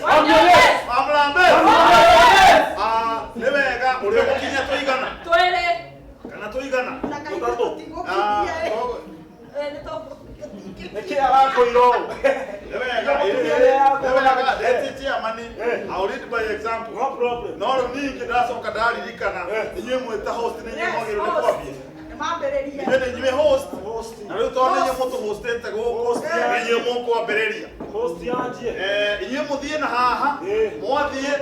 Wa Mũrambĩzi. Ah, nĩ wega ũrĩa ũgũkinya tũigana Twĩrĩ. kana tũigana. Na kaingĩ tũtigũkinyia ĩ. Ah, Ĩ, nĩ tũgũkinyia. Nĩkĩ arakwĩra ũũ? nĩ wega, Mũtumia ũrĩa nĩ wega, ndĩti chairman, I'll lead by example. No problem. No rĩu ningĩ ndacoka ndaririkana inyuĩ mwĩ ta host nĩ inyuĩ mwagĩrĩirwo nĩ kwambia. Nĩ mambĩrĩria. Inyuĩ nĩ inyuĩ host na rĩu tondũ nĩ inyuĩ mũtũhostĩte gũkũ nĩ inyuĩ mũkwambĩrĩria. Host yanjie. Inyuĩ mũthiĩ na haha Eh. mwathiĩ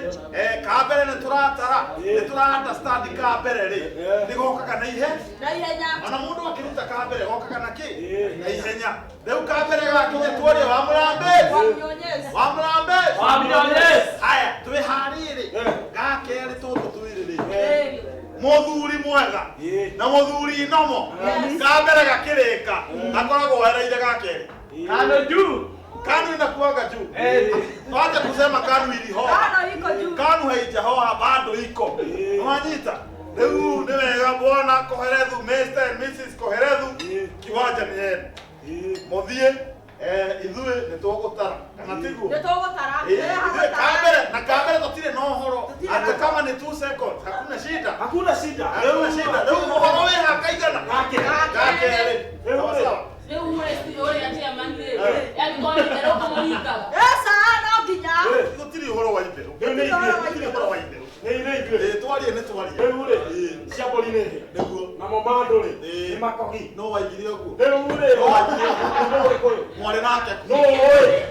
ka mbere nĩ tũratara nĩ tũra understand ka mbere rĩ nĩ gokaga na ihe Na ihenya. ona mũndũ akĩruta ka mbere gokaga na kĩ Eh. na ihenya rĩu ka mbere gakinya tuorie wa Mũrambĩ Wa Mnyonyezi. wa Mũrambĩ Wa Mnyonyezi. haya twĩ harĩrĩ Eh. ga kerĩ tũtũ twĩrĩ rĩ Ĩĩ. mũthuri mwega Eh. na mũthuri inomo Yes. ka mbere gakĩrĩka akoragwo ereire ga kerĩ. Kano juu. KANU inakuwaga juu. Eh. Wacha kusema KANU ilihoa. Kano iko juu. KANU haijahoa bado iko. Eh. Wanyita. Rĩu nĩ wega bwana Koherethu, Mr and Mrs Koherethu, Eh. kiwanja nĩ yenu. Eh. Mũthiĩ ithuĩ nĩ tũgũtara kana tiguo? Nĩ tũgũtara. Eh, ithuĩ kambere na kambere tũtirĩ na ũhoro Tũtirĩ na hata kama ni 2 seconds hakuna shida. Hakuna shida. Hakuna shida. Rĩu ũhoro wĩ hakaigana Gake. gakerĩ. Sawa sawa. Rĩu ũrĩ ũrĩa chairman rĩ. Angĩkorwo nĩ itherũ ũkũmũringaga. Ĩca, no nginya. Gũtirĩ ũhoro wa itherũ. Rĩu nĩ ithuĩ. Gũtirĩ ũhoro wa itherũ. Nĩ ithuĩ ithuĩ. Eh, twarie nĩ twarie. Rĩu rĩ, cia mbũri nĩ hĩ. Nĩguo. Namo mandũ rĩ, Eh. nĩ makogi. No waigire ũguo. Rĩu rĩ, No waigire ũguo. nũ Gĩkũyũ? Mwarĩ nake. Nũ ũĩ?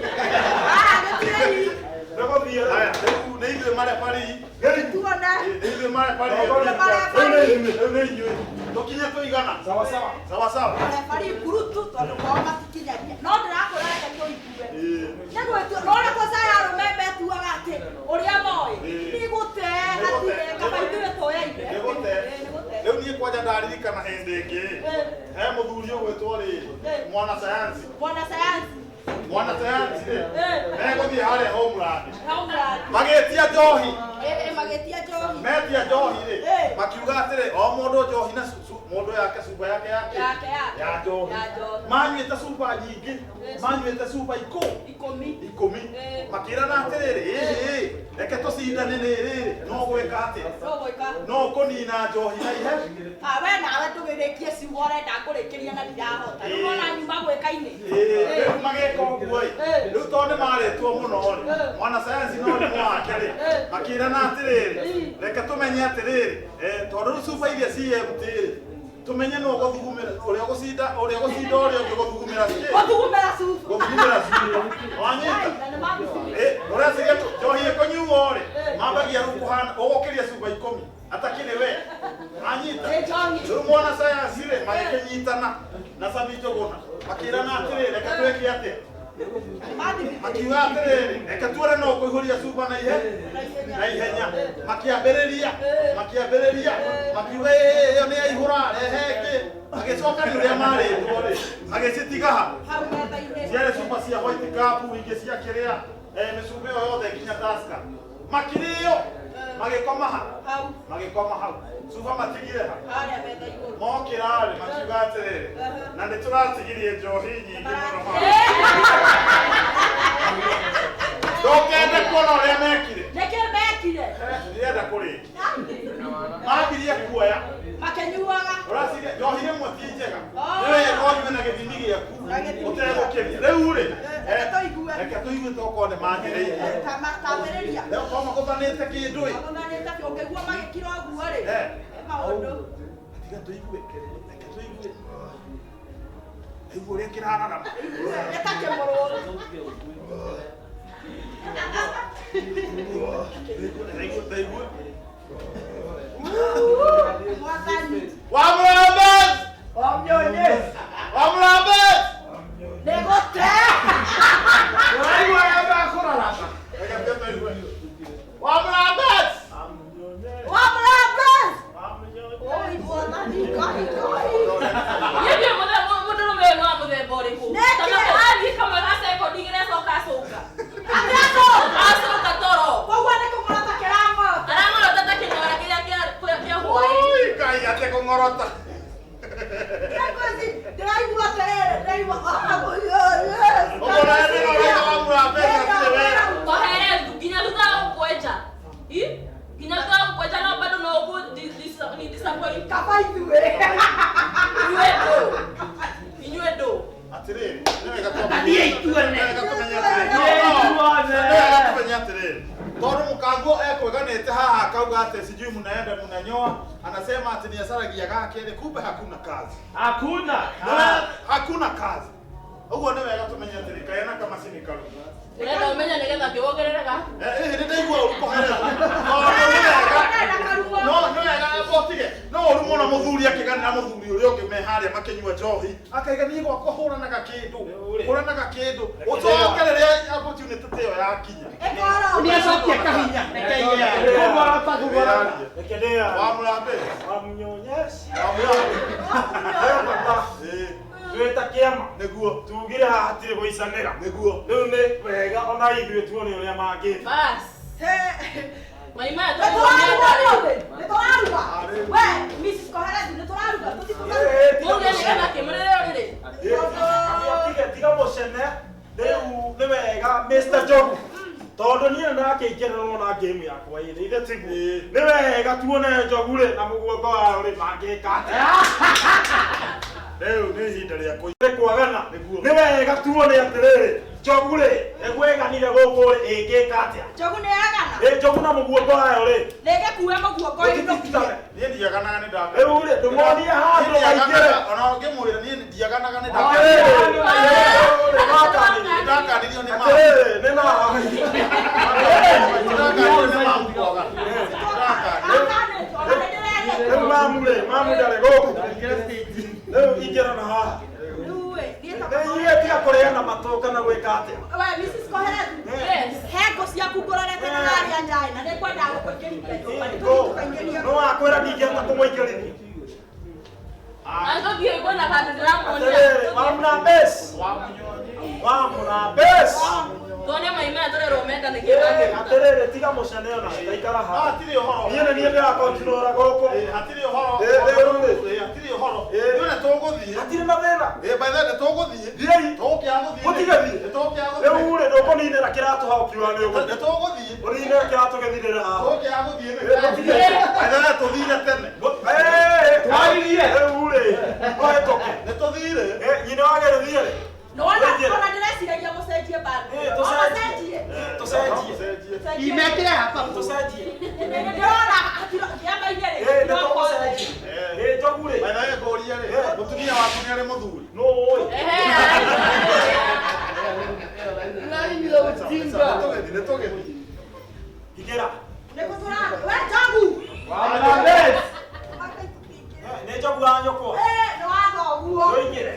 Ah, gũtirĩ. Nĩgũthiĩ rĩ. Haya, rĩu nĩ ithuĩ marebari. Rĩu. Tuone. Nĩ ithuĩ marebari. Rĩu nĩ ithuĩ, rĩu nĩ ithuĩ. Tũkinye tũigana. Sawa sawa. Sawa sawa. Marebari kurutu tondũ kwao matikinyagia. No ndĩrakwĩra reke tũigue. Eh, Nĩ gwĩtua, no ũrĩa kwanza ya arũme metuaga atĩ ũrĩa moĩ. Ĩĩ. Nĩ gũte hatirĩ, kaba ithuĩ tũyaire. Nĩ gũte. Ĩĩ, nĩ gũte. Rĩu niĩ kwanja ndaririkana hĩndĩ ĩngĩ. Ĩĩ. He mũthuri ũgwĩtwo rĩ, Eh. mwana sayansi. Mwana sayansi. Mwana sayansi rĩ, Eh. megũthiĩ harĩa homeland. Homeland. Magĩtia njohi. Ĩĩ, magĩtia njohi. Metia njohi rĩ, Eh. makiuga atĩrĩ, o mũndũ njohi na mũndũ yake cuba yake yake Yake yake. ya njohi. Ya njohi. Manyuĩte cuba nyingĩ, manyuĩte cuba Ikũmi. ikũmi. Eh. Makĩrana atĩrĩrĩ, ĩhĩ, reke tũcindane nĩ rĩrĩ, no gwĩka atĩa? Tũgwĩka. No kũnina njohi na ihe. Ah, we nawe ndũgĩrĩkie ciugo ũrenda ngũrĩkĩria na ndirahota. Rĩu wona nyuma gwĩka-inĩ. Ĩĩ, rĩu magĩka ũguo ĩ, Eh. rĩu tondũ nĩ marĩtwo mũno rĩ, Eh. mwana sayansi no ũrimũ wake rĩ, Eh. makĩrana atĩrĩrĩ, Mm. reke tũmenye atĩrĩrĩ, tondũ rĩu cuba iria ci empty rĩ, tũmenye nũ ũgũthugumĩra, ũrĩa ũgũcinda ũrĩa ũgũcinda ũrĩa ũngĩ gũthugumĩra kĩ? Gũthugumĩra cuba. Gũthugumĩra cuba. Wanyita? Na nĩ mathugumire. Eh, ũreciria njohi ĩkũnyuo rĩ, Eh. mambagia rĩu kũhana, ũgũkĩria cuba ikũmi, atakĩrĩ we. Wanyita? Ĩ, njohi. Rĩu mwana sayansi rĩ, magĩkĩnyitana na Sami Njũgũna, makĩrana atĩrĩrĩ, reke twĩke atĩa? Mathimire. Makiuga atĩrĩrĩ, reke tuone no kũihũria cuba na ihe na ihenya. Makĩambĩrĩria, makĩambĩrĩria, makiuga ĩĩ ĩyo nĩ yaihũra, rehe ĩngĩ. Magĩcoka nĩ ũrĩa marĩtwo rĩ, magĩcitiga ha. Hau metha-inĩ. Ciarĩ cuba cia white cup, ingĩ cia kĩrĩa, mĩcuba ĩyo yothe nginya Tusker. Makĩrĩo, magĩkoma ha, Hau. magĩkoma hau. Cuba matigire ha. Harĩa metha igũrũ. Mokĩra rĩ, makiuga atĩrĩrĩ, na nĩ tũratigirie njohi nyingĩ mũno haha. Ndũkende kuona ũrĩa mekire. Nĩkĩ mekire? Ndĩrenda kũrĩkia. Mambirie kuoya. Makĩnyuaga. Ũraciria njohi rĩmwe ti njega. Oh. Nĩ wega ũnyue na gĩthimi gĩaku. Na gĩthimi Ũtegũkĩria. Rĩu rĩ, Reke tũigue. reke tũigue tokorwo nĩ manjĩrĩirie. Tambĩrĩria. Rĩu korwo magũthanĩte kĩndũ ĩ. Magũthanĩte biũ, ũngĩigua magĩkira ũguo rĩ. Eh. Nĩ maũndũ. Tiga tũigue. Reke tũigue. Igua ũrĩa kĩrararama. Nĩ ta kĩmũrũrũ. Igua, igua. Mwathani. Wa Mũrambĩzi! Wa Mnyonyezi. Wa Mũrambĩzi! Nĩ gũte. Ũraigua ũrĩa makũrarama? Reke tũigue. Wa Mũrambĩzi! Wa Mũrambĩzi! Wa Mnyonyezi. Oi, mwathani, Ngai, Ngai. Niĩ ndiũĩ mũndũrũme ũyũ nĩ wa mũthemba ũrĩkũ. Nĩkĩ? Tondũ athiĩ kamwe ga sekondi igĩrĩ acoka acũnga. Atĩ acũnga? Acũnga toro. Koguo nĩ kũng'orota kĩrang'orota. Arang'orota ta kĩng'ora kĩrĩa kĩa hwaĩ. Oi, Ngai atĩ kũng'orota. Akauga ati sijui mnaenda mnanyoa, anasema ati ni hasara gake ile, kumbe hakuna kazi. Hakuna. Na hakuna kazi. Uguo ni wega tumenye atiri kayana kama sinikaru. Urenda umenye nigetha ngĩwongererega. Nĩ ndaigua ũru kũherera. No no nĩ wega botige. No ũru mũno mũthuri akĩganĩra mũthuri ũrĩa ũngĩ me harĩa makĩnyua njohi. Akaiga niĩ gwakwa hũranaga kĩndũ. Hũranaga kĩndũ. Ũcoke rĩrĩa opportunity ta ĩyo yakinya. Nĩacokia kahinya. Kũgorota kũgorota. Reke ndĩyare. Wa mũrambe. Wa mũnyonyesi. Wa mũrambe. Rĩu baba. Twĩ ta kĩama. Nĩguo. Tugire haha hatirĩ gũicanĩra. Nĩguo. Rĩu nĩ wega ona ithuĩ tuone ũrĩa mangĩka. Bas. Maima Nĩ tũraruga ũmũthĩ. Nĩ tũraruga. We, Mrs. Koherethi, nĩ tũraruga. Tũtikũgaruga. Mũruge nĩgetha kĩmũrĩre ũrĩrĩ. Tiga mũcene. Rĩu nĩ wega Mr. Njogu. Tondũ niĩ nĩ ndakĩingĩrĩrwo na game yakwa ĩrĩ ithe tiguo. Nĩ wega tuone Njogu rĩ na mũguongo wao rĩ mangĩka atĩa. Rĩu nĩ ihinda rĩa kwagana. Nĩ wega tuone atĩrĩrĩ Njogu rĩ ĩgweganire gũkũ rĩ ĩngĩka atĩa. Njogu nĩ yagana. Ĩ Njogu na mũguongo wayo rĩ. Nĩ ĩgĩkue mũguongo ĩinũkie. Niĩ ndiaganaga nĩ ndaka. Rĩu rĩ ndũmonie handũ maingĩre. Ona ũngĩmwĩra niĩ ndiaganaga nĩ ndakanirio nĩ mamu. Atĩrĩrĩ nĩ na Ndakanirio nĩ mamu kwagana. Rĩu mamu rĩ mamu ndarĩ gũkũ. Rĩu ingĩra na haha. Rĩu tiga kũrĩana matũ kana gwĩka atĩa. We, Mrs. Koherethi. Yes. He ngũ ciaku ngũrorete na harĩa njaĩ na nĩ ngwendaga gũkũingĩrithia nyũmba. Nĩ tũthiĩ tũkaingĩria. No wakwĩra ndingĩhota kũmũingĩrithia. Na tũthiĩ kwĩna handũ ndĩramuonia. Atĩrĩrĩ wa mũrambes. Wa mũrambes. Tuone maima tũrerwo menda nĩkĩ mangĩruta. Atĩrĩrĩ tiga mũcene ona ndaikara haha. Hatirĩ ũhoro. Niĩ nĩ niĩ ndĩrakontinũra gũkũ. Hatirĩ ũhoro. Hatirĩ ũhoro. Rĩu nĩ tũgũthiĩ. Hatirĩ na thĩna. By the way nĩ tũgũthiĩ. Thiĩi. Tũgũkĩaga gũthiĩ. Mũtigathiĩ. Nĩ tũgũkĩaga gũthiĩ. Rĩu rĩ ndũkũninĩra kĩratũ hau ũkiuga nĩ ũgũthiĩ. Nĩ tũgũthiĩ. Ũninĩre kĩratũ gĩthirĩre haha. Tũgũkĩaga gũthiĩ. By the way tũthire tene. Twaririe. Rĩu rĩ ũhĩtũke. Nĩ tũthire. Nyina wa gĩrĩthiĩ rĩ. Nona, ona ndĩreciragia mũcenjie bando. Tũcenjie. Tũcenjie. Imekĩre hapa. Tũcenjie. Ndĩrona hatirĩ kĩamba-inĩ rĩ. Nĩ tũgũcenjia. Njogu rĩ. By the way ngũrie rĩ, mũtumia waku nĩ arĩ mũthuri? Nũ ũĩ. Nĩ tũgĩthiĩ. Ingĩra. Nĩkũ tũrathiĩ? We Njogu. Wa mũrambes. Nĩ Njogu wa nyũkwa. Nĩ wa thoguo. Tũingĩre.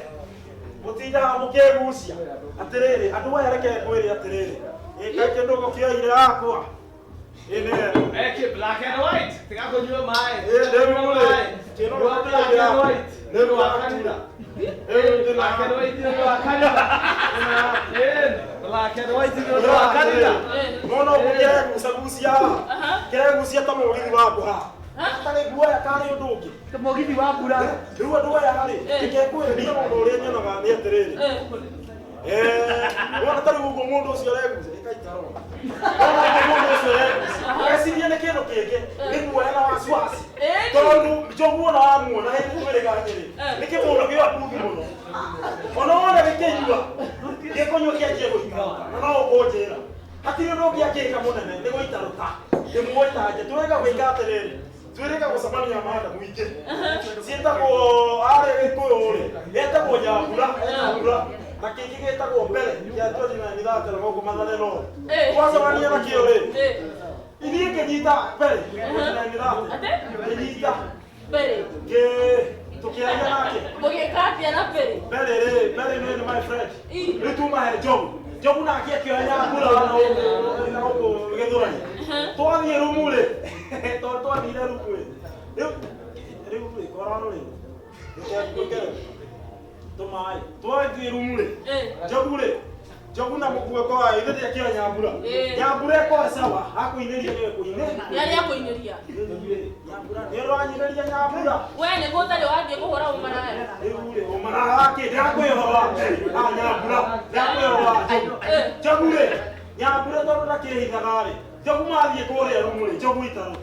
Mũtindaga mũkĩgucia. Atĩrĩrĩ andũ aya reke ngwĩre atĩrĩrĩ. Ĩ kĩndũ gũkĩoire yakwa. Ĩ nĩ Eke black and white. Tiga kũnyua maĩ. Rĩu rĩ kĩndũ Black and white. Nĩ wa kanitha. Black and white nĩ wa kanitha. Black and white nĩ wa kanitha. Nona ũguo kĩregucagucia haha. Kĩregucia ta mũgithi wa haha. Hatarĩ guoya karĩ ũndũ ũngĩ. Ta mũgithi wa mbura. Rĩu andũ aya rĩ, reke ngwĩre niĩ mũndũ ũrĩa nyonaga nĩ atĩrĩrĩ. Wona ta rĩu ũguo mũndũ ũcio aregucia, ĩkaitarora. Wona ũguo mũndũ ũcio aregucia, eciria nĩ kĩndũ kĩngĩ, nĩ guoya na wasiwasi. Tondũ Njogu ona wamuona hĩndĩ twĩrĩga nyĩrĩ, nĩ kĩmũndũ kĩa mbuthi mũno. Ona wona gĩkĩnyua, gĩkũnyua kĩanjie gũitarũka, na no ũkũnjĩra. Hatirĩ ũndũ ũngĩ angĩka mũnene, nĩ gũitarũka. Ndĩmuoita nja, twĩrĩga gwĩka atĩrĩrĩ. Twĩrĩga gũcemania manda mũingĩ. Ciĩtagwo harĩa Gĩkũyũ rĩ, gĩtagwo Nyambura, Nyambura. Na kĩngĩ gĩtagwo Mbere, kĩa 29 gũkũ Mathare North. Twacemania nakĩo rĩ, ithiĩ ngĩnyita Mbere, 29. Ngĩnyita. Mbere. Tũkĩaria nake. Mũgĩka atĩa na Mbere? Mbere rĩ, Mbere nĩ my friend. Rĩu tuma he Njogu. Njogu nake akĩoya Nyambura na gũkũ Gĩthũrai. Twathiĩ rumu rĩ, tondũ twathire rumu rĩ, rĩu rĩ, korano rĩ, reke tũmaĩ. Twathiĩ rumu rĩ, Njogu rĩ, Njogu na mũguongo wayo ithe ndĩakĩoya Nyambura. Nyambura ĩkorwo sawa, hakũinĩria nĩwe kũinĩ. Nĩ arĩa akũinĩria. Nyambura nĩ ũranyinĩria Nyambura. We nĩguo ũtarĩ wathiĩ kũhũra ũmaraya. Rĩu rĩ, ũmaraya wakĩ? Ndĩrakwĩra ũhoro wa Nyambura, ndĩrakwĩra ũhoro wa Njogu. Njogu rĩ, Nyambura tondũ ndakĩhithaga rĩ, Njogu mathiĩ kũrĩa rumu rĩ, Njogu itarũta.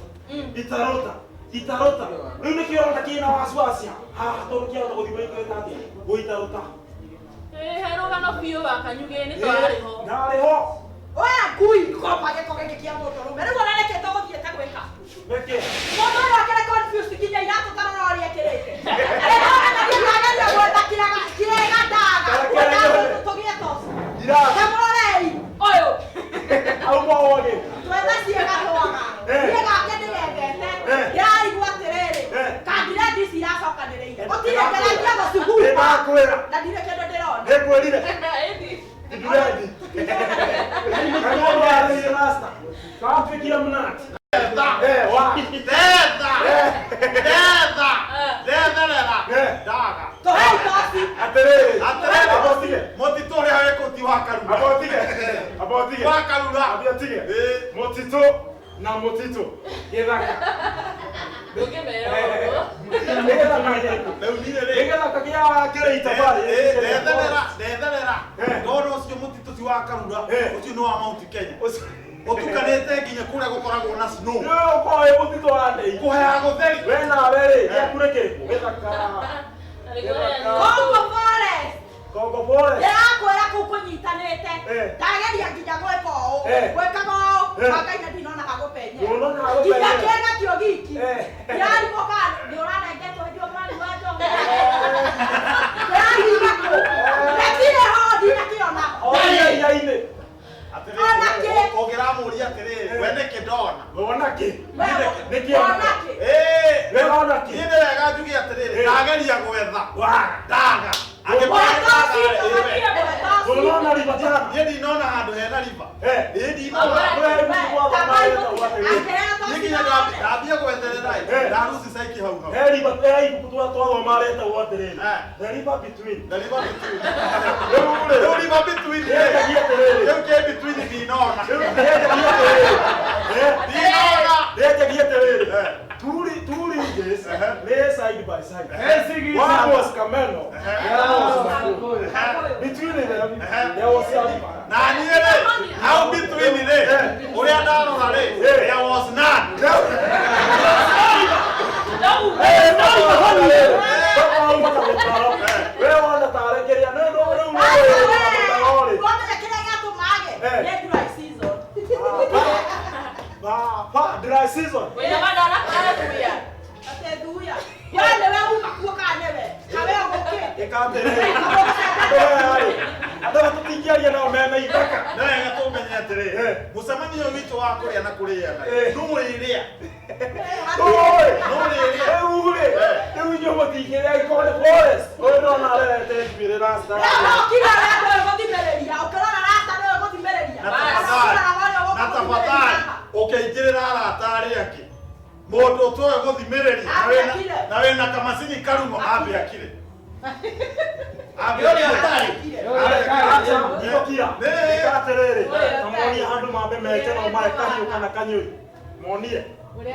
Itarũta. Itarũta. Rĩu nĩkĩo ũrona kĩna wasiwasi haha tondũ kĩahota gũthiĩ gũikĩte atĩa? Gũitarũta. He rũgano biũ wa Kanyugĩ nĩ twarĩ ho. Ndarĩ ho. Oya ngui ngomba gĩko gĩkĩ kĩa mũndũrũme. Rĩu ona nĩkĩ tũgũthiĩte gwĩka? Nĩkĩ Njuĩrĩ rasta. Kawatuĩkire mũnati. Eh, wa. Ndetha. Ndetha. Ndetherera. Ndaga. Tũhe itoci. Atĩrĩrĩ. Atĩrĩrĩ. Amba ũtige. Mũtitũ ũrĩa wĩ kũu ti wa Karura. Amba ũtige. Amba ũtige. Wa Karura. Amba ũtige. Ĩĩ. Mũtitũ na mũtitũ. Gĩthaka. Ndũngĩmera ũguo. Nĩ gĩthaka kĩrĩkũ? Rĩu niĩ Nĩ rĩ. gĩthaka kĩa Kĩrĩita Valley. Ndetherera, ndetherera. Eh. Ndona ũcio mũtitũ ti wa Karura, Eh. ũcio nĩ wa Mount Kenya. Ũcio. Ũtukanĩte nginya kũrĩa gũkoragwo na snow. Nĩ ũkorwo wĩ mũtitũ wa ndei. Kũheaga gũtheri. We nawe rĩ, gĩaku nĩ kĩrĩkũ? Gĩthaka. Na nĩguo ũrĩa Kongo Forest. Kongo Forest. Ndĩrakwĩra kũu kũnyitanĩte. Eh. Ndageria nginya gwĩka ũũ. Eh. Gwĩkaga ũũ. Eh. Wangai na ndinona hagũpenyera. Ndũnona Nginya hagũpenyera. kĩega kĩo giki. Eh. Ndĩrarigwo kana nĩ ũranengetwo hĩndĩ ĩyo mũrani wa njogu. Ndĩrahinga kũ. Gĩtirĩ ho ndinakĩona. O iria-inĩ. Ona kĩ? Atĩrĩrĩ, ũngĩramũria atĩrĩrĩ, we nĩkĩ ndona? Wona kĩ? We Nĩ kĩ wona kĩ? Ĩĩ. We wona kĩ? Niĩ nĩ wega njuge atĩrĩrĩ, Eh. ndageria gwetha. Wa. Ndaga. Angĩkorwo nĩ Mwetoci, ndaga, ĩĩ, tũbatie mwetoci. Ndũnona riba Tana? Niĩ ndinona handũ hena riba. Eh. Ĩĩ ndinona. Niĩ nginya ndambia gwetherera ĩ, Eh. ndaruci caiki hau hau. He riba he ibuku twathoma rĩtagwo atĩrĩrĩ. Eh. The river between. The river between. Rĩu rĩ, Rĩu river between rĩ, rĩenjagia atĩrĩrĩ. rĩu kĩ between ndinona. Rĩu rĩenjagia atĩrĩrĩ. Eh. Ndinona. Rĩenjagia atĩrĩrĩ. Eh. Two ridges Eh. lay side by side. Helsinki. One was Kameno, the other was Makuyu. Eh. Between them, Eh. there was a river. Na niĩ rĩ, hau between rĩ, ũrĩa ndarora rĩ, there was none. Eh, no river hau rĩ. Baba auma na mũtaro. We wona tarĩ kĩrĩa, no no rĩu no wĩ na mũtaro rĩ. Eh. Ba, dry season. Wĩna mandara karakuya. Ĩka atĩrĩrĩ. Andũ aya rĩ, andũ aya tũtingĩaria nao mena ithaka. Nĩ wega tũmenye atĩrĩ, Eh. mũcemanio witũ wa kũrĩa na kũrĩana, Eh. nũ ũrĩrĩa? Oi! Nũ ũrĩrĩa? Rĩu rĩ, rĩu inyuĩ mũtingĩrĩa angĩkorwo nĩ forest. Ũyũ ndona arerete njuĩrĩ rasta. Na tafadhali, ũkĩingĩrĩra arata arĩa angĩ, mũndũ ũtoĩ gũthimĩrĩria, na wĩna- na wĩna kamacini karumo, ambe akire. Ambe Ũrĩa akire. ũtarĩ. Acha, ndigũkira. Nĩ. Ĩka atĩrĩrĩ, ta monie handũ mambe menje no mae kahiũ kana kanyũi. Monie.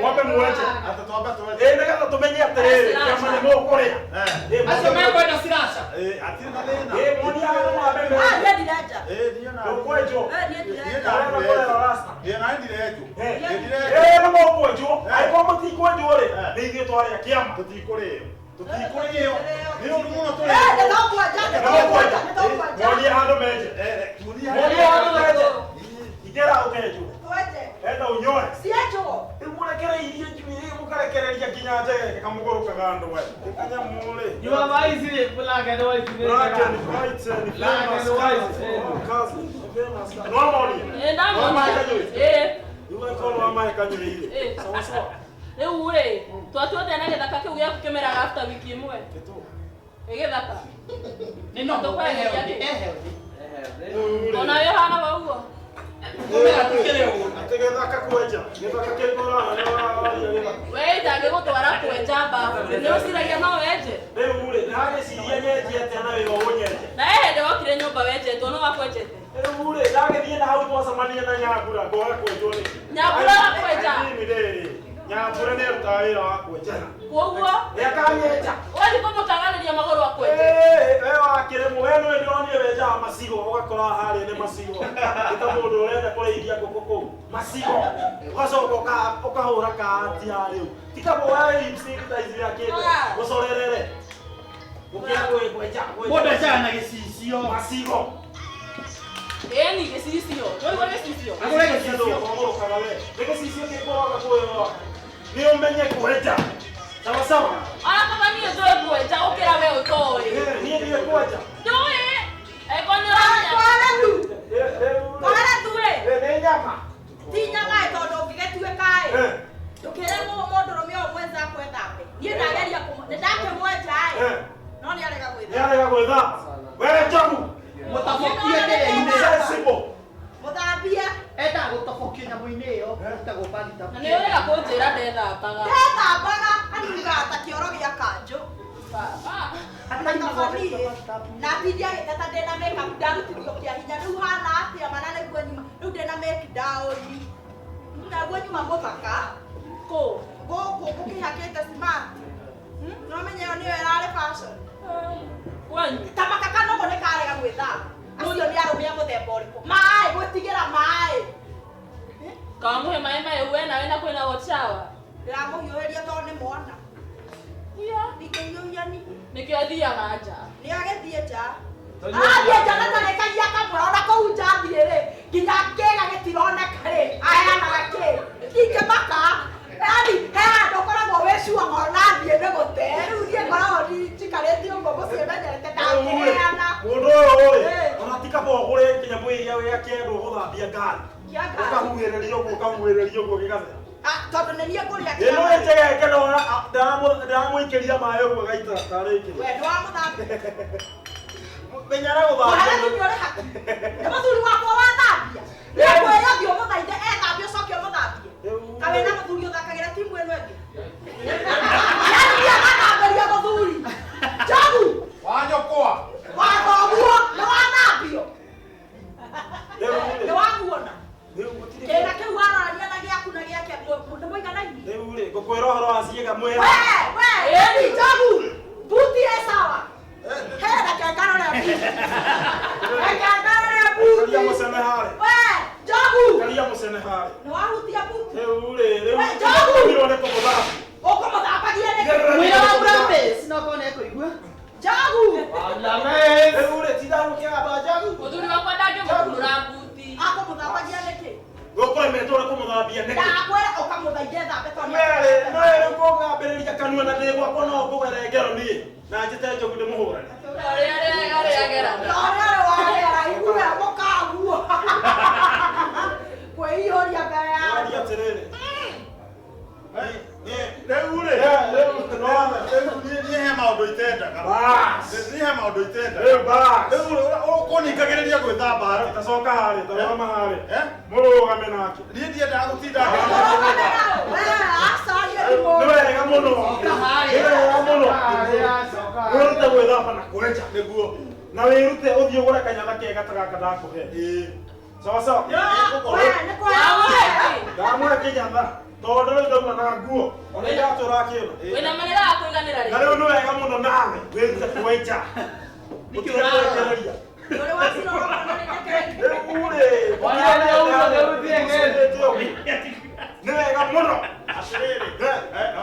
Mwambe mwenje. Atĩ twambe twenje. Ĩ nĩgetha tũmenye atĩrĩrĩ, kĩama nĩ mũkũrĩa. Eh. Ĩ, Acio mekwenda siraca. Ĩ, hatirĩ na thĩna. Ĩ, monie handũ mambe menje. Ĩ, niĩ na- Ndũkwenjwo. Niĩ na Ũrenda kũrera rasta. Niĩ na ndirenjwo. Eh. Nĩ ndirenjwo. Ĩ, nĩ mũkwenjwo. Angĩkorwo mũtikwenjwo rĩ, Eh. nĩ ithuĩ twarĩa kĩama. Tũtikũrĩo. Tũtikũrĩo. Nĩ ũru mũno tũrĩo. Monie handũ menje. Eh, eh, tuonie Monie handũ menje. Ingĩra ũkenjwo. Enda ũnyoe. Rĩu mũrekereirie njuĩrĩ mũkarekereria nginya njegeke kamũgũrũkaga andũ we. Kanyamũ rĩ. You are wise, black and white. Black and white and Black famous and white. cousin. Cousin, famous cousin. No monie. Ĩ, ndamuonia. Ĩ. Rĩu angĩkorwo nĩ wamahe kanyũi rĩ. Ĩ. Sawa sawa. Rĩu rĩ, twatuĩte na gĩthaka kĩu gĩaku kĩmeraga after wiki ĩmwe. Gĩtũ. Ĩ gĩthaka. Nĩ no Tũkwenderia kĩ? ehealthy. Rĩu rĩ. Ona wĩ ũhana wa ũguo. Kũmera tikĩrĩ ũguo. Atĩ gĩthaka kwenja. Gĩthaka kĩrĩkũ ũrahe waria gĩthaka. We itangĩgũtwara kwenja mbabu. Nĩ ũciragia no wenje. Rĩu rĩ, ndĩragĩciria nyenje atĩa na wĩra ũnyenje. Na he hĩndĩ wokire nyũmba wenjetwo no wakwenjete. Rĩu rĩ, ndagĩthiĩ na hau twacemania na Nyambura ngoya kwenjwo nĩkĩ? Nyambura akwenja. Mimi rĩrĩ, Nyambura nĩ arutaga wĩra wa kwenjana. Koguo Nĩakanyenja. ũgathiĩ kũmũtaganĩria magũrũ akwenje. Ĩĩ, we wakĩrĩmwo, we nĩwe ndĩronire wenjaga macigo, ũgakora harĩa nĩ macigo. Nĩ ta mũndũ ũrenda kũrĩithia ngũkũ kũu. Macigo. Ũgacoka ũkahũra kaati harĩa ũguo. Ti kaba woe lipstick ta ici wĩkĩte, ũcorerere. Gũkĩra kwenja, Mũndũ kwenja. enjaga na gĩcicio. Macigo. Ĩni gĩcicio. Nĩwaigua gĩcicio? Agũre gĩcicio. Ũgũrũkaga we. Nĩ gĩcicio kĩkũroga kũĩ Nĩ ũmenye kwenja. Sawa sawa. Ona kaba niĩ njũĩ kwenja gũkĩra we ũtoĩ. Niĩ ndiũĩ kwenja. Njũĩ. Angĩkorwo nĩ ũramenya. Nĩ nyama. Ti nyama ĩ tondũ ũngĩgĩtuĩka ĩ ndũkĩre mũndũrũme ũyũ mwenza akwethambe. Niĩ ndageria nĩ ndakĩmwenja ĩ no nĩ arega Nĩ gwĩthamba. arega gwĩthamba. We njogu. Mũtabokie kĩrĩa-inĩ. Sensible. Mũthambie. Endaga gũtobokia. Nyamũ-inĩ ĩyo ĩtagwo bathtub. Na nĩ ũrega kũnjĩra ndethambaga. Ndethambaga anungaga ta kĩoro gĩa kanjũ. Baba. Na kabani na atindi agĩteta ndĩna makeup ndarutithio kĩa hinya rĩu hana atĩa mana nĩguo nyuma rĩu ndĩna make down naguo nyuma mũthaka Kũ? Gũkũ gũkĩhakĩte smart no menye ĩyo nĩyo ĩrarĩ fashion. Kwanyu. Ta makaka noguo nĩ karega gwĩthamba. Acio nĩ arũme a mũthemba ũrĩkũ? Maĩ gwĩtigĩra maĩ. Kamũhe maĩ maĩ we nawe na kwĩna hot shower. Ndĩramũhiũhĩria tondũ nĩ mwana. Ndingĩhiũhia niĩ. Nĩkĩo athiaga nja. Nĩ agĩthiĩ nja. Athiĩ nja na tarĩkagia kamwe ona kũu nja athiĩ rĩ nginya kĩga gĩtironeka rĩ aheanaga kĩ ndingĩmaka. Yaani he handũ ũkoragwo wĩ sure ona athiĩ nĩ gũte rĩu niĩ ngoragwo njikarĩte ũguo mũciĩ menyerete ndangĩheana. Mũndũ ũyũ rĩ, Eh. ona ti kaba ũgũre kĩnyamũ gĩa kĩendwo gũthambia ngari. Kĩa ngari. Ũkahuhĩrĩria ũguo ũkahuhĩrĩria ũguo gĩgathera. Ah, tondũ nĩ niĩ ngũrĩa Ĩno kĩa ĩnjegeke no ndĩramũikĩria maĩ ũguo gaita tarĩ ikĩria. We nĩ wamũthambia. Menyera gũthambia. Mũhare nĩ ũrĩ hakuhĩ. Nĩ mũthuri wakwa wathambia. Nĩ ngwĩra ũthiĩ ũmũthaithe ethambie ũcoke ũmũthambie. Ka wĩna mũthuri ũthakagĩra timu ĩno ĩngĩ. Yaani niĩ agathambĩria mũthuri. Njogu. Wanyũkwa. Wa thoguo nĩ wathambio. Nĩ wamuona. Rĩu gũtirĩ Kĩna kĩu warorania na gĩaku na gĩake nĩ mũiganaine. Rĩu rĩ, ngũkwĩra ũhoro wa ciĩga mwĩra. We, we, Njogu, buti ĩ sawa. He, reke ngarore buti. Reke ngarore buti. Karia mũcene harĩa. We, Njogu. Karia mũcene harĩa. Nĩ wahutia buti. Rĩu rĩ, rĩu We, Njogu. ũkorirwo nĩ kũmũthambia. Ũkũmũthambagia nĩkĩ? Mwĩra wa Murames no korwo nĩ ekũigua. Njogu. Rĩu rĩ, tinda gũkĩgamba Njogu. Mũthuri wakwa ndangĩmũkunũra mbuti. Akũmũthambagia nĩkĩ? Ũkũremetwo nĩ kũmũthambia nĩkĩ? Ndakwĩra ũkamũthaithe thambe tondũ Merĩ, merĩ ngũgambĩrĩria kanua na ndĩ gwakwa no ngũgere ngero niĩ. Na njĩte Njogu ndĩmũhũrane. Ũrĩa arĩa agera. Ũrĩa arĩ wagera igue mũkaguo. Kwĩihũria mbere ya Waria atĩrĩrĩ. Rĩu rĩ, rĩu niĩ he maũndũ itendaga. Bas. Niĩ he maũndũ itendaga. Rĩu bas. Rĩu rĩ, ũkũningagĩrĩria gwĩthamba atĩa? Tacoka harĩa, tarũgama harĩa. Eh? Mũrũgame nake. Niĩ ndiendaga gũtinda Mũrũgame nao. We, aca, niĩ ndi Nĩ mũndũ. wega mũno. Nĩ wega mũno. Wĩrute gwĩthamba na kwenja. Nĩguo. Na wĩrute ũthiĩ ũgũre kanyatha kega ta gaka ndakũhe. Ĩĩ. Sawa sawa. We, nĩ kwega. Ndamũhe kĩnyatha. Tondũ rĩu ndauma na nguo. Ona iratũ ũrakĩona. Wĩna manera wa kũiganĩra Na rĩ. rĩu nĩ wega mũno nawe wĩrute kwenja. Nĩkĩ Ũtige ũrarora? kwekereria. Ũrĩ wacirora ũkona nĩ ndekereirie. Rĩu rĩ, nĩ wega mũno. Atĩrĩrĩ,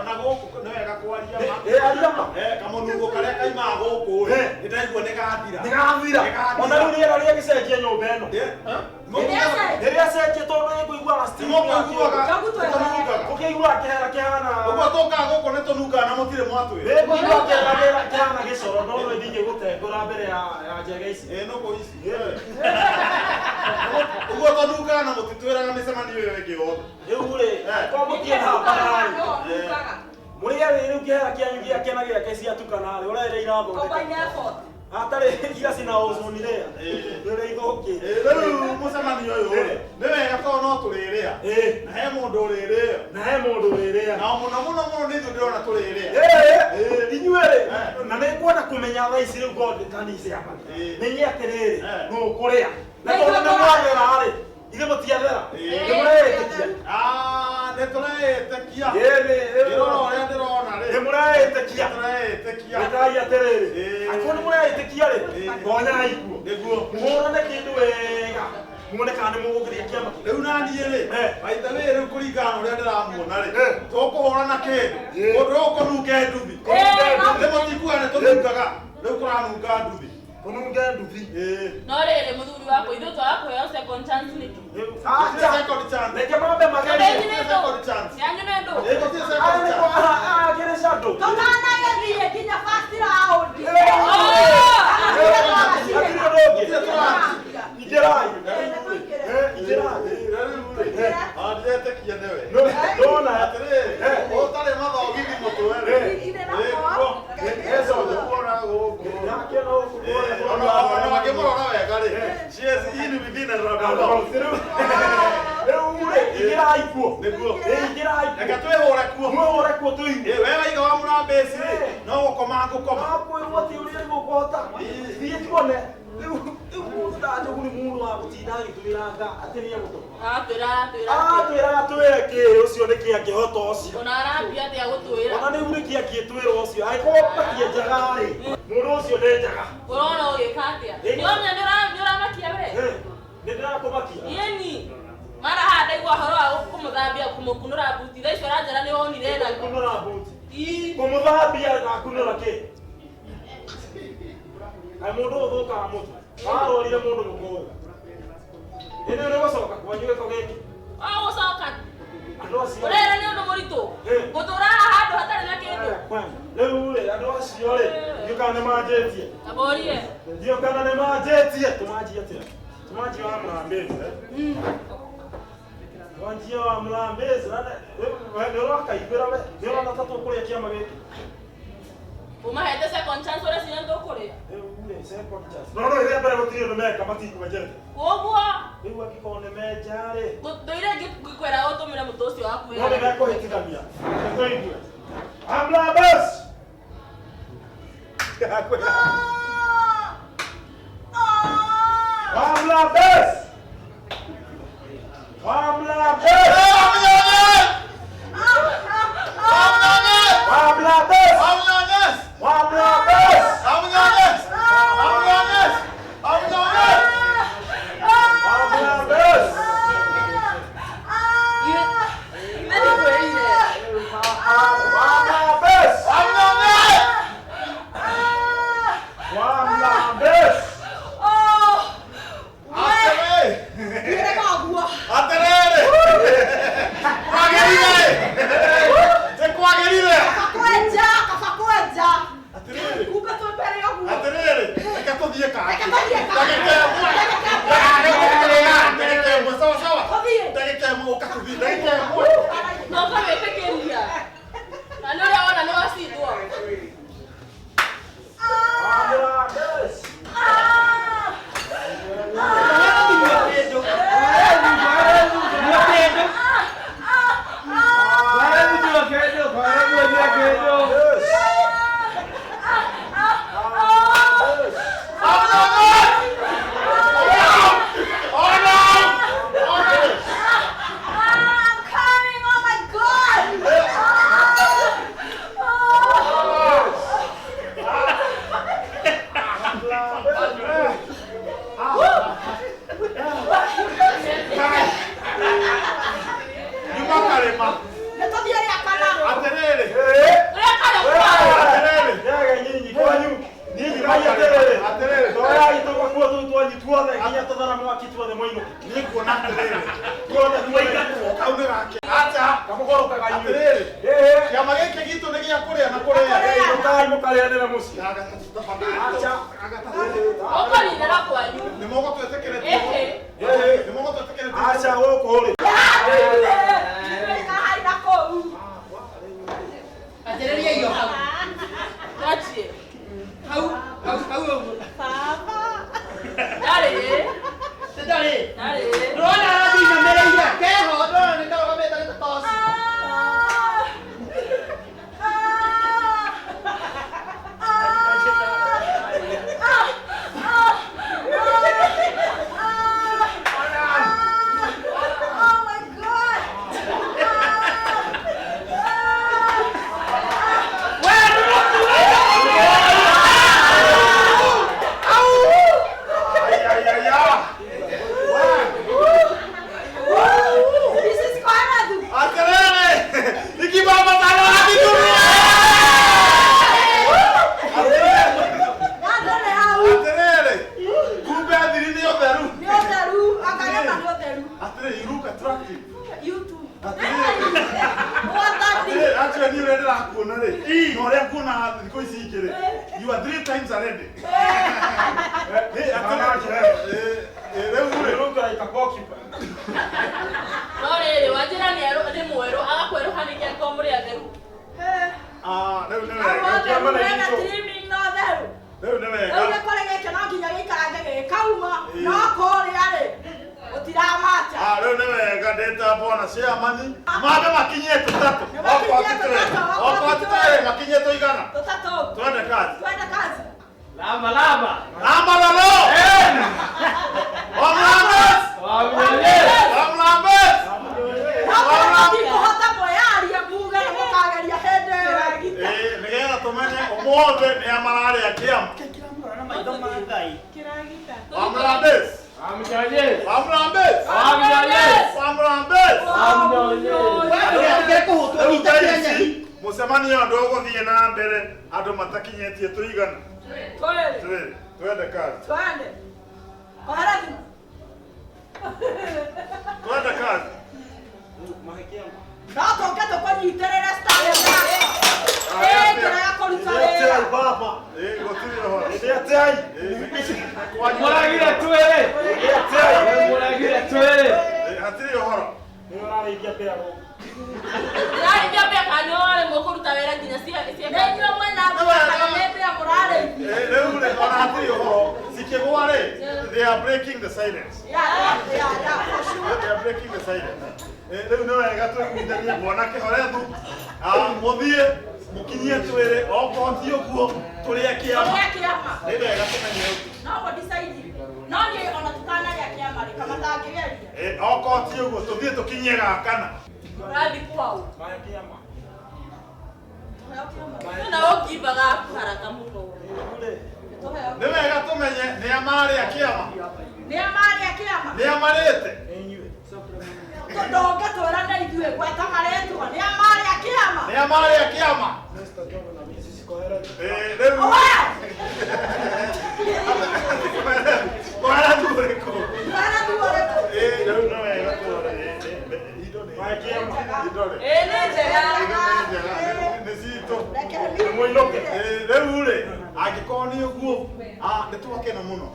ona gũkũ nĩ wega kwaria ma. Ĩ, aria ma. Kamũnungo karĩa kaimaga gũkũ rĩ, Eh. nĩ ndaigua nĩ gathira. Nĩ gathira. Ona rĩu rĩera rĩagĩcenjia nyũmba ĩno. Nĩrĩacenjia. Nĩrĩacenjia tondũ nĩngũiguaga steam. Nĩmũkũiguaga. Njogu twethere. Tũnungaga. Ũkĩiguaga kĩhera kĩhana. Ũguo tũkaga gũkũ nĩ tũnungaga na mũtirĩ mwatwĩra. Nĩngũigua kĩhera kĩhana gĩcoro no nĩ ndingĩgũtengũra mbere ya njega ici. Ĩ, nũgũ ici. Ũguo tũnungaga na mũtitwĩraga mĩcemanio ĩyo ĩngĩ yothe. Rĩu rĩ, kwa mũtiĩ Nungaga. Mũrĩa rĩ rĩu kĩhera kĩanyu gĩake na gĩake ciatukana rĩ, ũrerĩa irathondeka. Combine effort. Hatarĩ iria cina ozone rĩa. Ĩ. Nĩ ũrĩa ithũkĩte. Ĩ, rĩu mũcemanio ũyũ rĩ, nĩ wega tondũ no tũrĩrĩa. Ĩ. Na he mũndũ ũrĩrĩa. Na he mũndũ ũrĩrĩa. Na mũno mũno mũno nĩ ithuĩ ndĩrona tũrĩrĩa. Ĩ, inyuĩ rĩ, Eh. na nĩ ngwenda kũmenya thaa ici rĩu God kanitha yakwa. Ĩ. Menye atĩrĩrĩ, Eh. nũ ũkũrĩa. Na Nĩ tondũ ithuĩ nĩ mwathera rĩ, ithuĩ mũtiathera. Ĩ. Nĩ mũreĩtĩkia. Ah, nĩ tũreĩtĩkia. Ĩ, Ngĩrora ũrĩa ndĩrona rĩ. nĩ mũreĩtĩkia. Tũreĩtĩkia. Ĩkai atĩrĩrĩ, Ĩ. angĩkorwo nĩ mũreĩtĩkia rĩ, Ĩ. tonyai kuo. Nĩguo. Mũhũrane kĩndũ wega. Muone kana nĩ mũgũkĩria kĩama. Rĩu na niĩ rĩ, Eh. by the way rĩu kũringana na ũrĩa ndĩramuona rĩ, Eh. tũkũhũrana kĩndũ. Eh. Ũndũ ũyũ ũkũnunge nduthi. Eh, no. Nĩ mũtikuaga nĩ tũnungaga. Rĩu kũranunga nduthi. Kũnunge nduthi. Ĩ. No rĩrĩ mũthuri wakwa ithuĩ twaga kũheo second chance nĩkĩ? Rĩu, Gũtirĩ acha. second chance. Reke mambe magerie. Yanyu nĩ ndũ. Second chance. Yanyu nĩ ndũ. Ĩ, gũtirĩ Aya second nĩ chance. akĩrĩ shadow. Tũtanagĩthiĩ nginya first round. Hatirĩ ũndũ ũngĩ. Gũtirĩ tũrathiĩ. Ingĩrai. Ĩ, nĩ tũingĩre. Ingĩrai. Rĩu rĩ, ah, ndiretĩkia nĩwe. Ndona. Atĩrĩrĩ, ũtarĩ mathogithi mũtwe rĩ. Ine Ĩ, nakwa. kuo. Ĩ, kuona gũkũ. Ndakĩona gũkũ Ĩ, kuona. ona makĩmũrora wega rĩ, she is in within and round about. Rĩu rĩ, Ingĩrai kuo. Nĩguo. Ingĩrai kuo. Reke twĩhũre kuo. Mwĩhũre kuo tũigue. Ĩ, we waiga wa Mũrambĩci rĩ, no gũkoma ngũkoma. Akwĩrwo atĩ ũrĩa nĩguo ũkũhota. Thiĩ tuone. Rĩu mũndũ ta Njogu nĩ mũndũ wa gũtinda agĩtwĩranga atĩ nĩ egũtũma. Atwĩra atwĩra. Atwĩra atwĩre kĩ ũcio nĩ kĩ angĩhota ũcio. Ona arambia atĩa gũtwĩra. Ona rĩu nĩ kĩ angĩtwĩra ũcio. Angĩkorwo matienjaga rĩ, mũndũ ũcio ndenjaga. Ũrona ũgĩka atĩa? Nĩwona nĩũramakia we? Nĩ ndĩrakũmakia. Yeni. Mara haha ndaigua ũhoro wa kũmũthambia kũmũkunũra buti. Thaa icio ũranjĩra nĩ wonire na Kũmũkunũra buti. Ii. Kũmũthambia na kunũra kĩ? Kaĩ mũndũ ũthũkaga mũtwe. Warorire mũndũ mũkũrũ. Ĩnĩ nĩ gũcoka kwanyu gĩko gĩkĩ. Wagũcoka. Andũ acio. Ũrera nĩ ũndũ mũritũ. Gũtũra haha handũ hatarĩ na kĩndũ. Rĩu rĩ, andũ acio rĩ, ndiũ kana nĩ manjĩtie. Taborie. Ndiũ kana nĩ manjĩtie. Tũmanjie atĩa? Tũmanjie wa Mũrambĩzi. Tũmanjie wa Mũrambĩzi. Nĩ ũrakaiguĩra we? Nĩ ũrona ta tũkũrĩa kĩama gĩkĩ? Ũmahete second chance ũreciria nĩ tũkũrĩa. Rĩu rĩ, second chance. No no ĩrĩa mbere gũtirĩ ũndũ meka matikwenjete. Koguo Rĩu angĩkorwo nĩ menja rĩ, ndũire ngĩkwĩra ũtũmĩre mũtũ ũcio waku no nĩ mekũhĩtithania. Tũigue. Amlabes! Amlabes! Amlabes! Amlabes! Amlabes! Amlabes! Amlabes! Amlabes! Atĩrĩrĩ. Kwagĩrire. Nĩ kwagĩrire. Kwenja, kaba kwenja. Atĩrĩrĩ. Kumbe twĩ mbere ũguo. Atĩrĩrĩ, reke tũthiĩ kangĩ. Reke tũthiĩ kangĩ. Ndagĩka ĩmwe. Ndagĩka ĩmwe, sawa sawa. Tũthiĩ. Ndagĩka ĩmwe, ũka tũthiĩ, ndagĩka ĩmwe. Na ũkamwĩtĩkĩria. Na nĩ ũrĩa wona nĩ wacindwo. Amlabes! I'm coming! Oh my God! Nyuma karĩma. Nĩ tũthiĩ rĩa kana. Atĩrĩrĩ. Ũrĩa kana kwao. Atĩrĩrĩ. Ndege nyinyi kwanyu. Nyinyi kai atĩrĩrĩ. Atĩrĩrĩ. Toyai tũgakuo tũu twanyu tuothe nginya tũthara mwaki tuothe mũinũke. Niĩ nguona atĩrĩrĩ. Tuothe mũingatwo. Kau nĩ gake. Acha. Kamũgorokaga inyuĩ. Atĩrĩrĩ. Ĩĩ. Kĩama gĩkĩ gitũ nĩ gĩa kũrĩa na kũrĩa. Ũkai mũkarĩanĩre mũciĩ. Acha. Ũkũninĩra kwanyu. Nĩ mũgũtwĩtĩkĩrĩtie. Ĩhĩ. Nĩ mũgũtwĩtĩkĩrĩtie. Acha gũkũ rĩ. Kahaina kũu. Anjĩrĩria irio hau. Twanjie. Hau, hau, hau ũguo. Baba. Ndarĩ. Ndarĩ. Ndarĩ. Ndũrona aratũinamĩrĩire. Keho, ndũrona nĩ karũgamĩte nĩ ta toci. Oh my God! Ai, ai, ai, ai. This is Conrad. Atĩrĩrĩ. Ikibaba tano atituru. Nandore hau. Atĩrĩrĩ. Kumbe athiri nĩ ũtheru. Nĩ ũtheru, akareka nĩ ũtheru. Atĩrĩrĩ, you look attractive. You too. Atĩrĩrĩ. Wathani. Atĩrĩrĩ, actually niĩ ũrĩa ndĩrakuona rĩ, na ũrĩa nguona thikũ ici ingĩ rĩ, you are three times already. Hey, atĩrĩrĩ, rĩu rĩ, Look like a goalkeeper. No rĩrĩ, wanjĩra nĩ erũ nĩ mwerũ, agakwerũha nĩkĩ angĩkorwo mũrĩ atheru. ah, rĩu nĩ Hau wega. ũtheru wena trimming na ũtheru. Rĩu nĩ Rĩu wega. gĩkore gĩkĩ no nginya gĩikarange gĩkauma, no kũrĩa rĩ, gũtiramacha. Ah, rĩu nĩ wega. Ndĩ ta bwana chairman mambe makinyie tũtatũ. Nĩ makinyie Okorwo ti twĩrĩ. tũtatũ, Okorwo ti twĩrĩ makinyie tũigana. Tũtatũ. Twende kazi. Twende kazi. Lamba lamba. Lamba lolo. Wamlambes. Wamnyonyeshe. Wamlambes. Mũtingĩhota mwĩyarie muge nĩ mũkageria hĩndĩ ĩyo ĩngĩ. Nĩgetha tũmenye ũmũthĩ nĩa mararĩa kĩama. Kĩramũrora na maitho ma Ngai. Wamlambes. Wamnyonyeshe. Wamlambes. Wamnyonyeshe. Wamlambes. Wamnyonyeshe. We ndũgetigĩre kũhũtwo Rĩu nyita thaa kĩa ici nyeki. mũcemanio andũ ũgũthiĩ na mbere andũ matakinyĩtie tũigana. Twende. Twĩrĩ. Twende kazi. Twende. Kohera thimũ. Twende kazi. No tũke tũkũnyitĩrĩre star ĩyo. Njĩra ya kũruta wĩra. Baba. Gũtirĩ ũhoro. Nĩatĩai. Muragire twĩrĩ. Nĩatĩai. Muragire twĩrĩ. Hatirĩ ũhoro. Nĩ ũrarĩithia mbĩa gũkũ. Ndĩrarĩithia mbĩa kana nĩ waremwo kũruta wĩra nginya Nĩ inyuĩ mwĩna mbĩa kana nĩ mbĩa mũrarĩithia? Rĩu rĩ ona hatirĩ ũhoro. Cikĩgũa rĩ, they are breaking the silence. Yeah, for sure. They are breaking the silence. Rĩu nĩ wega twĩiguithanie bwana Kĩhorethu. Mũthiĩ mũkinyie twĩrĩ okorwo ti ũguo tũrĩe kĩama. Tũrĩe kĩama. Nĩ wega tũmenye ũguo. No mũdecide. No niĩ ona tũtanarĩa kĩama rĩ, kama tangĩgeria. Okorwo ti ũguo tũthiĩ tũkinyie gakana. Ũrathiĩ kwao. Maya kĩama. Tũheo kĩama. Kwĩna ũngimbaga haraka mũno. Tũheo. Nĩ wega tũmenye nĩa marĩa kĩama. Nĩa marĩa kĩama? Nĩa marĩte. Nĩ inyuĩ. Ndũngĩtwĩra nĩ ithuĩ gweta marĩtwa. Nĩa marĩa kĩama? Nĩa marĩa kĩama. Mr. John na Mrs. Koherethu. Rĩu Owe! Koherethu ũrĩkũ? Koherethu ũrĩkũ? Rĩu nĩ wega tũrore. Indo nĩ Maya kĩama. indo rĩ. Nĩ njega. Indo nĩ njega. Nĩ citũ. Reke Mũinũke. Rĩu rĩ angĩkorwo nĩ ũguo nĩ twakena mũno.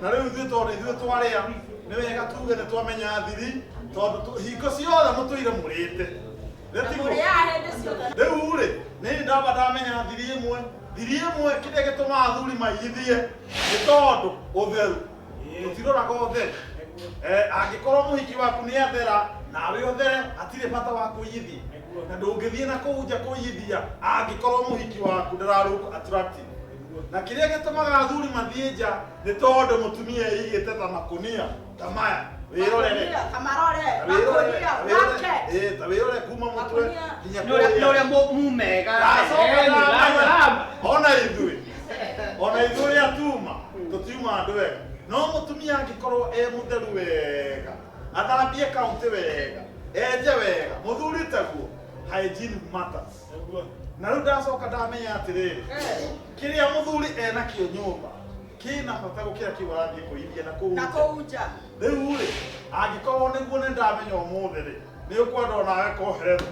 Na rĩu ithuĩ tondũ ithuĩ twarĩa nĩ wega tuge nĩ twamenya thiri tondũ hingo ciothe mũtũire mũrĩte. Na mũrĩaga hĩndĩ ciothe. Rĩu rĩ nĩ ndamba ndamenya thiri ĩmwe. Thiri ĩmwe kĩrĩa gĩtũmaga athuri maigithie nĩ tondũ ũtheru. Tũtiroraga ũtheru. Angĩkorwo mũhiki waku nĩ athera nawe ũthere hatirĩ bata wa kũiyithia. Na ndũngĩthiĩ na kũu nja kũiyithia angĩkorwo mũhiki waku ndara look attractive. Na kĩrĩa gĩtũmaga athuri mathiĩ nja nĩ tondũ mũtumia eigĩte ta makũnia ta maya. Wĩrorere. Kamarore. Makũnia. Wake. Ta wĩrore kuma mũtwe nginya Nĩ ũrĩa mumega. Ndacoka Lamba lamba. Ona ithuĩ. Ona ithuĩ ũrĩa tuma tũtiuma andũ wega. No mũtumia angĩkorwo e mũtheru wega, athambie kaunti wega, enje wega, mũthuri taguo, hygiene matters. Na rĩu ndacoka ndamenya atĩrĩrĩ, kĩrĩa mũthuri enakĩo nyũmba kĩna bata gũkĩra kĩu arathiĩ kũithia na kũu Na nja. kũu nja. Rĩu rĩ, angĩkorwo nĩguo nĩ ndamenya ũmũthĩ rĩ, nĩ ũkwenda onawe koheretho.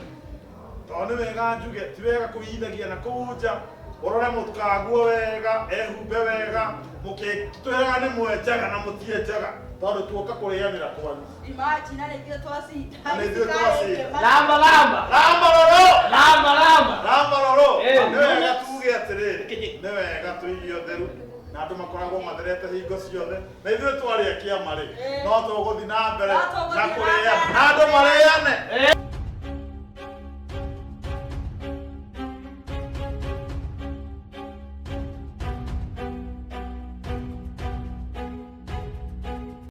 Tondũ nĩ wega njuge, ti wega kũiyithagia na kũu nja, ũrore mũtukanguo wega, ehumbe wega, mũkĩtwĩraga nĩ mwenjaga na mũtienjaga, tondũ tuoka kũrĩanĩra kwanyu. Imagine na ithuĩ twacinda. Na ithuĩ twacinda. Lamba lamba. Lamba roro! Lamba lamba. Lamba roro! Nĩ Nĩ wega tuge atĩrĩrĩ, nĩ wega tũigue ũtheru na andũ makoragwo matherete hingo ciothe na ithuĩ twarĩa kĩama rĩ no tũgũthiĩ na mbere No tũgũthiĩ na na kũrĩa mbere. na andũ marĩane.